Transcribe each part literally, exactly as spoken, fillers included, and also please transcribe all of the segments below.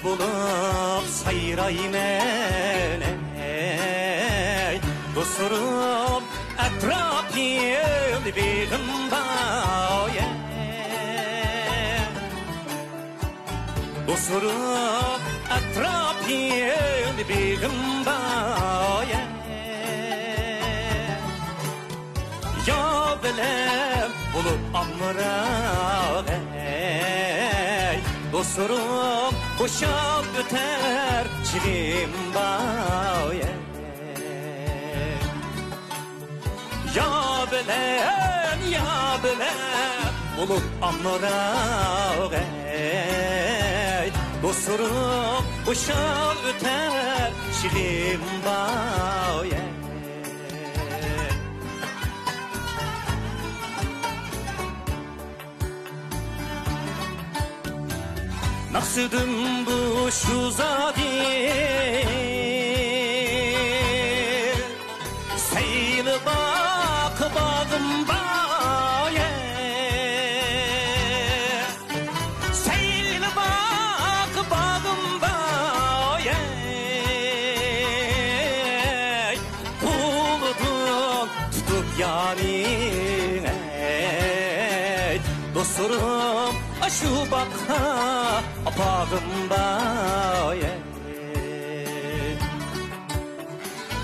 بولۇپ سايرايمەن، ئەي دوستلىرىم، ئەتراپىمدا بېغىم بار، ئەي دوستلىرىم، ئەتراپىمدا بېغىم بار، ئەي. يا بىلەن بولۇپ ئامراق، ئەي دوستلىرىم، خۇشال ئۆتەر چېغىم بار، ئەي. يا بىلەن، يا بىلەن بولۇپ ئامراق، ئەي دوستلىرىم، خۇشال ئۆتەر چېغىم بار، ئەي. مەقسىتىم بۇ شۇ زادى، سەيلىۋاق باغىم بار، سەيلىۋاق باغىم بار، قولىدىن تۇتۇپ يانىڭ، ئەي دوستلىرىم، ئاشۇ باغقا ئاپارغىم بار، ئەي.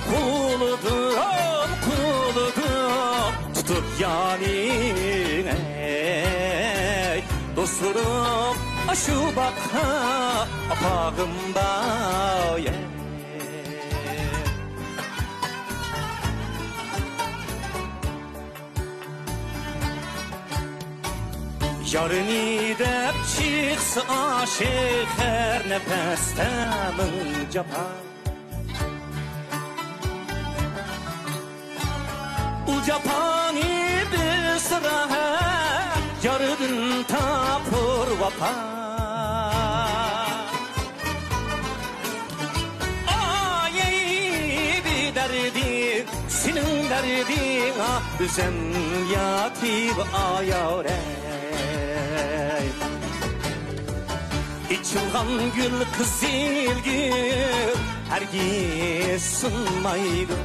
قولىدىن، قولىدىن تۇتۇپ يانىڭ، ئەي دوستلىرىم، ئاشۇ باغقا ئاپارغىم بار، ئەي. يارنى دەپ چىقسا ئاشىق ھەر نەپەستە مىڭ جاپا. ئۇ جاپانى بىلسىلا ھەم ياردىن تاپۇر ۋاپا. ئاي، ئەي دەردى، سېنىڭ دەردىڭ، ئا، ئۆزۈم ياتىپ ئايارەي. ئېچىلغان گۈل، قىزىل گۈل ھەرگىز سۇنمايدۇ.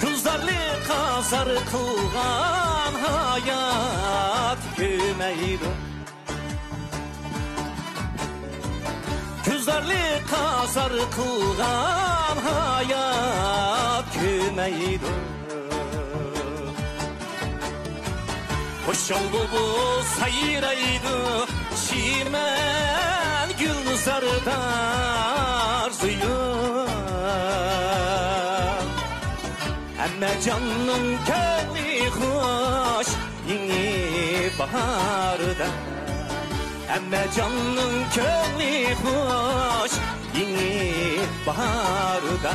گۈلزارلىققا زار قىلغان ھايات كۆمەيدۇ. گۈلزارلىققا زار قىلغان ھايات كۆمەيدۇ. خۇشال بولۇپ سايرايدۇ چىمەن گۈلزاردا ئارزۇيۇم. ھەممە جاننىڭ كۆڭلى خۇش يېڭى باھاردا. ھەممە جاننىڭ كۆڭلى خۇش يېڭى باھاردا.